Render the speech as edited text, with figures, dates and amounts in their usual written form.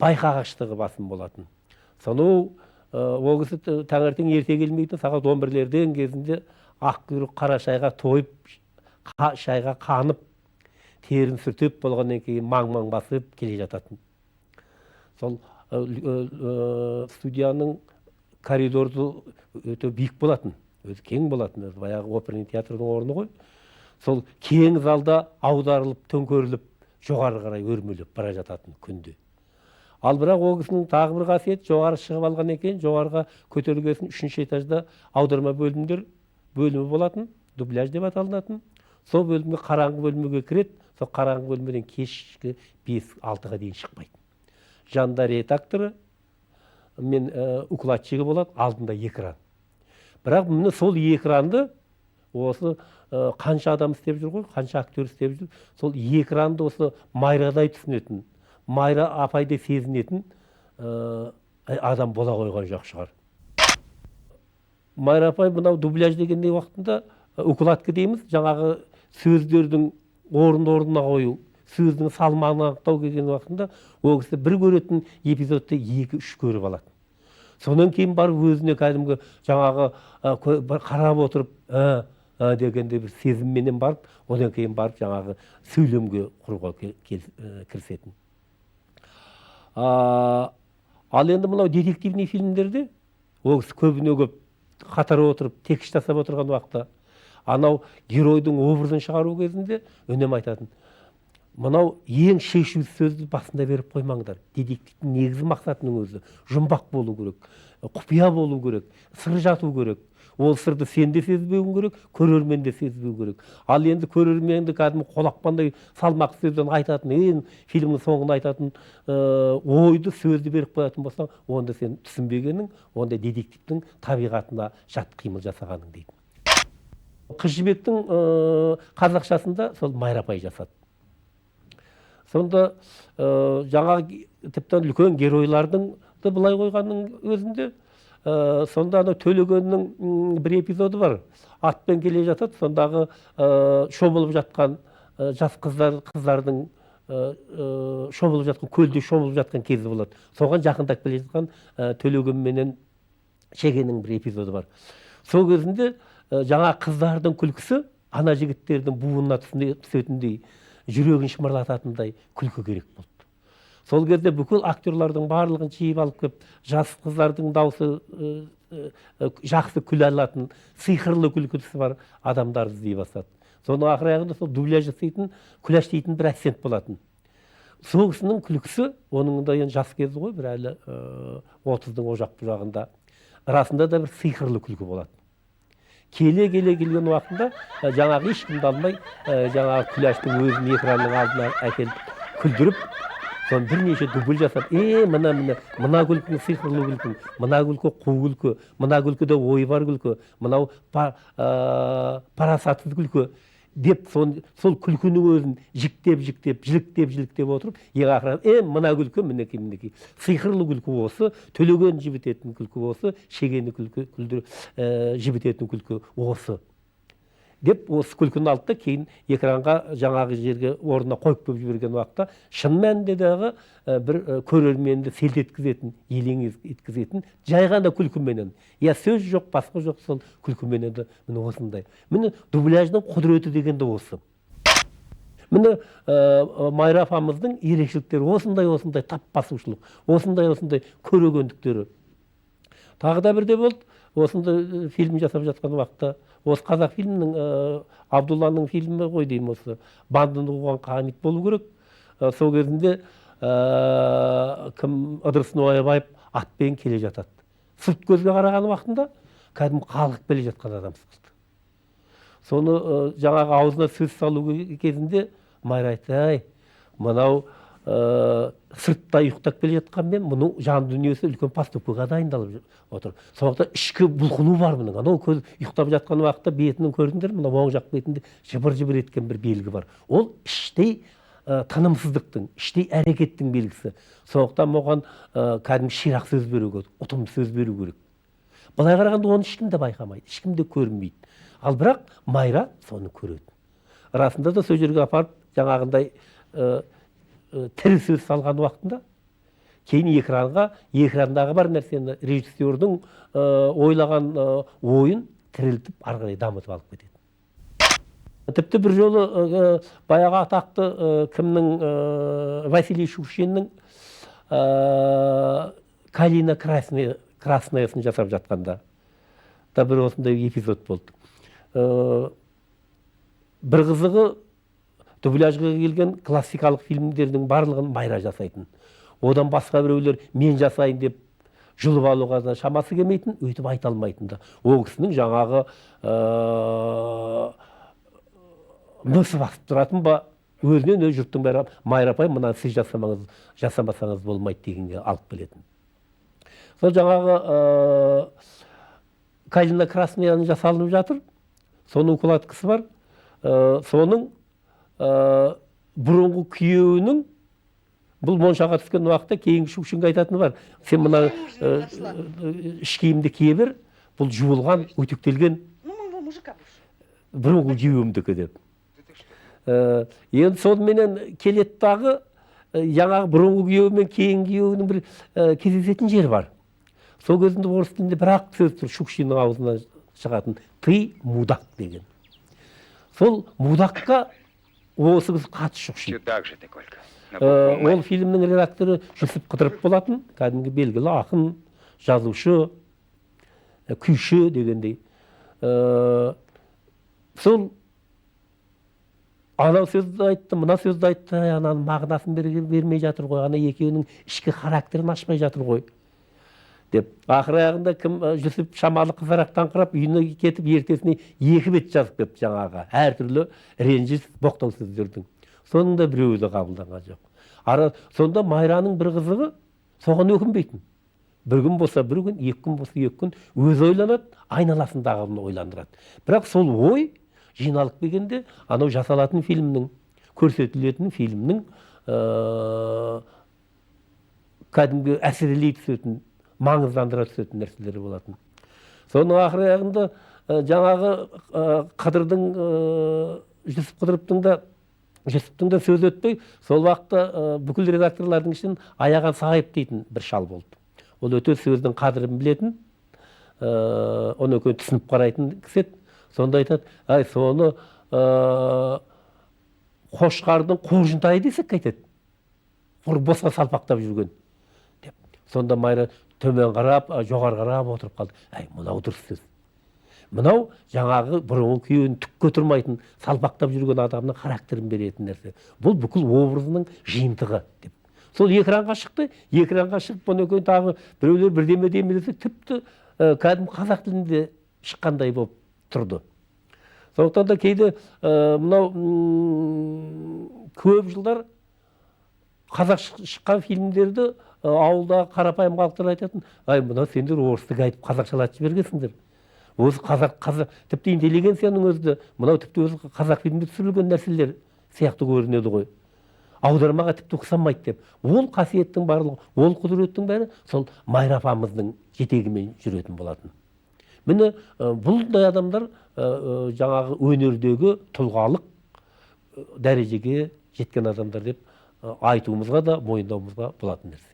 Байқағыштығы басым болатын. Сонау ол кісі таңертең ерте келмейтін, сағат 11-лерден кезінде ақ құйрық қара шайға тойып, шайға қанып, терін сүртіп болғаннан кейін маң-маң басып келе жататын. Сол студияның коридоры өте биік болатын, өзі кең болатын, өзі баяғы оперный театрдың орны ғой. Сол кең залда аударылып, төңкеріліп, жоғары қарай өрмелеп бара жататын күнде. Ал бірақ ол кісінің тағы бір қасиеті, жоғары шығып алған екен, жоғарыға көтерілгесін 3-ші этажда аударма бөлімі болатын, дубляж деп аталынатын. Сол бөлімге, қараңғы бөлмеге кіреді, сол қараңғы бөлмеден кешкі 5-6-ға дейін шықпайды. Жанында редакторы мен укладчигі болады, алдында экран. Бірақ міне сол экранды осы қанша адам істеп жүр ғой, қанша актер істеп жүр, сол экранды осы Майрадай түсінетін, Майра апайды сезінетін адам бола қойған жоқ шығар. Майра апай мынау дубляж дегендей уақытында укладка дейміз, жаңағы сөздердің орын-орнына қою, сөздің салмағын анықтау келген уақытында ол кісі бір көретін эпизодты 2-3 көріп алады. Сонан кейін барып өзіне кәдімгі жаңағы бір қарап отырып, дегенде бір сезімменен барып, одан кейін барып жаңағы сөйлемге құруға кірісетін. Ал енді мынау детективный фильмдерде ол кісі көбіне көп қатар отырып текст жасап отырған уақытта анау геройдың образын шығару кезінде үнемі айтатын: мынау ең шешуші сөзді басында беріп қоймаңдар. Детективтің негізгі мақсатының өзі жұмбақ болу керек, құпия болу керек, сыр жату керек. Ол сырды сен де сезбеуің керек, көрермен де сезбеу керек. Ал енді көрерменді кәдімгі қолақпандай салмақты сөзден айтатын, ең фильмнің соңында айтатын ойды, сөзді беріп қоятын болсаң, онда сен түсінбегенің, онда детективтің табиғатына жат қимыл жасағаның дейді. Қыз Жібектің қазақшасында сол Майра апай жасады. Сонда жаңағы тіптен үлкен геройлардың да былай қойғанның өзінде, сонда анау Төлегеннің бір эпизоды бар. Атпен келе жатады, сондағы шомылып жатқан жас қыздардың шомылып жатқан, көлде шомылып жатқан кезі болады. Соған жақындап келе жатқан Төлеген менен Шегенің бір эпизоды бар. Сол кезінде жаңа қыздардың күлкісі ана жігіттердің буынына түсетіндей, жүрегін шымырлататындай күлкі керек болды. Сол кезде бүкіл актерлардың барлығын жиып алып келіп, жас қыздардың даусы жақсы күле алатын, сиқырлы күлкісі бар адамдарды іздей бастады. Соның ақыр аяғында сол дубляж жасайтын Күләш дейтін бір ассистент болатын. Сол кісінің күлкісі, оның да енді жас кезі ғой, бір әлі 30-дың о жақ бұл жағында, расында да бір сиқырлы күлкі болады. Келе келе келген уақытында жаңағы ешкімді алмай, жаңағы Күләштің өзін экранның алдына әкеліп күлдіріп, соны бірнеше дубль жасап, мына, мына, мына күлкің сиқырлы күлкің, мына күлкі қу күлкі, мына күлкіде ой бар күлкі, мынау парасатсыз күлкі деп, сол күлкінің өзін жіктеп, жіктеп, жіліктеп, жіліктеп отырып, ең ақыры, мына күлкі мінекей, мінекей, сиқырлы күлкі осы, Төлеген жібітетін күлкі осы, Шегені күлкі күлдір, жібітетін күлкі осы деп, осы күлкіні алды да кейін экранға жаңағы жерге орнына қойып келіп жіберген уақытта шын мәнінде дағы бір көрерменді селт еткізетін, елең еткізетін жай ғана күлкіменен, я сөз жоқ, басқа жоқ, сол күлкіменен де міне осындай. Міне дубляждың құдіреті деген де осы. Міне Майра апамыздың ерекшеліктері осындай, осындай тап басушылық, осындай, осындай көрегендіктері. Тағы да бірде болды, осындай фильм жасап жатқан уақытта, осы қазақ фильмінің, Абдулланың фильмі ғой деймін, осы бандыны қуған Хамит болу керек. Сол кезінде кім, Ыдырыс Ноғайбаев атпен келе жатады. Сырт көзге қараған уақытында кәдімгі қалғып келе жатқан адам сықылды. Соны жаңағы аузына сөз салу кезінде Майра айтты: әй, мынау сыртта ұйықтап келе жатқанмен, мұның жан дүниесі үлкен поступкаға дайындалып отыр. Сондықтан ішкі бұлқыну бар бұның. Анау көз ұйықтап жатқан уақытта бетінің көрдіңдер, мына оң жақ бетінде жыбыр-жыбыр еткен бір белгі бар. Ол іштей тынымсыздықтың, іштей әрекеттің белгісі. Сондықтан оған кәдімгі ширақ сөз беру керек, ұтымды сөз беру керек. Былай қарағанда оны ешкім де байқамайды, ешкім де көрінбейді. Ал бірақ Майра соны көреді. Расында да сол жерге апарып жаңағындай тірі сөз салған уақытында Кейін экрандағы бар нәрсені режиссердің ойлаған ойын тірілтіп, ары қарай дамытып алып кетеді. Тіпті бір жолы баяғы атақты кімнің, Василий Шукшиннің «Калина красная» сын жасап жатқанда да бір осындай эпизод болды. Бір қызығы, дубляжға келген классикалық фильмдердің барлығын Майра жасайтын. Одан басқа біреулер мен жасайын деп жұлып алуға да шамасы келмейтін, өйтіп айта алмайтын да. Ол кісінің жаңағы мысы басып тұратын ба, өзінен өзі жұрттың бәрі «Майра апай, мынаны сіз жасамасаңыз болмайды» дегенге алып келетін. Сол жаңағы «Калина красная» ның жасалынып жатыр, соның укладка сы бар. Соның бұрынғы күйеуінің, бұл моншаға түскен уақытта кейінгі Шукшинге айтатыны бар: «Сен мына іш киімді кие бер, бұл жуылған, үтіктелген, бұрынғы күйеуімдікі» деп. Енді соныменен келеді дағы, жаңағы бұрынғы күйеуі мен кейінгі күйеуінің бір кездесетін жері бар. Сол кезінде орыс тілінде бір ақ сөз тұр Шукшиннің аузынан шығатын: «Ты мудак» деген. Сол мудак қа осы кісі қатты шұқшиды. Чудак же ты, Колька. На букву «М». Ол фильмнің редакторы Жүсіп Қыдыров болатын, кәдімгі белгілі ақын, жазушы, күйші дегендей. Сол анау сөзді айтты, мына сөзді айтты, әй, ананың мағынасын бермей жатыр ғой, ана екеуінің ішкі характерін ашпай жатыр ғой деп, ақыр аяғында кім, Жүсіп шамалы қызарақтаңқырап, үйіне кетіп, ертесіне екі бет жазып келіпті жаңағы әртүрлі ренжіс, боқтау сөздердің. Соның да біреуі де қабылданған жоқ. Ара сонда Майраның бір қызығы, соған өкінбейтін. Бір күн болса бір күн, 2 күн болса 2 күн өзі ойланады, айналасындағыны ойландырады. Бірақ сол ой жиналып келгенде анау жасалатын фильмнің, көрсетілетін фильмнің кәдімгі әсірелей түсетін, маңыздандыра түсетін нәрселер болатын. Соның ақыр аяғында жаңағы Қыдырдың, Жүсіп Қыдыровтың да, Жүсіптің де сөзі өтпей, сол уақытта бүкіл редакторлардың ішінен Аяған Сағайып дейтін бір шал болды. Ол өте сөздің қадірін білетін, оны үлкен түсініп қарайтын кісі еді. Сонда айтады: «Ай, соны қошқардың қоржынтайы десек қайтеді, құр босқа салпақтап жүрген» деп. Сонда Майра төмен қарап, жоғары қарап отырып қалды. Әй, мынау дұрыс сөз, мынау жаңағы бұрынғы күйеуін түкке тұрмайтын, салпақтап жүрген адамның характерін беретін нәрсе, бұл бүкіл образының жиынтығы деп. Сол экранға шықты. Экранға шығып, бұны екеуін тағы біреулер бірдеме деме десе, тіпті кәдімгі қазақ тілінде шыққандай болып тұрды. Сондықтан да кейде мынау көп жылдар қазақ шыққан фильмдерді ауылдағы қарапайым халықтар айтатын: «Ай, мынау сендер орысты айтып, қазақшалатып жібергенсіңдер, өзі қазақ, қазақ, тіпті интеллигенцияның өзі де, мынау тіпті өзі қазақ фильмде түсірілген нәрселер сияқты көрінеді ғой, аудармаға тіпті ұқсамайды» деп. Ол қасиеттің барлығы, ол құдіреттің бәрі сол Майра апамыздың жетегімен жүретін болатын. Міне, бұндай адамдар жаңағы өнердегі тұлғалық дәрежеге жеткен адамдар деп айтуымызға да, мойындауымызға болатын нәрсе.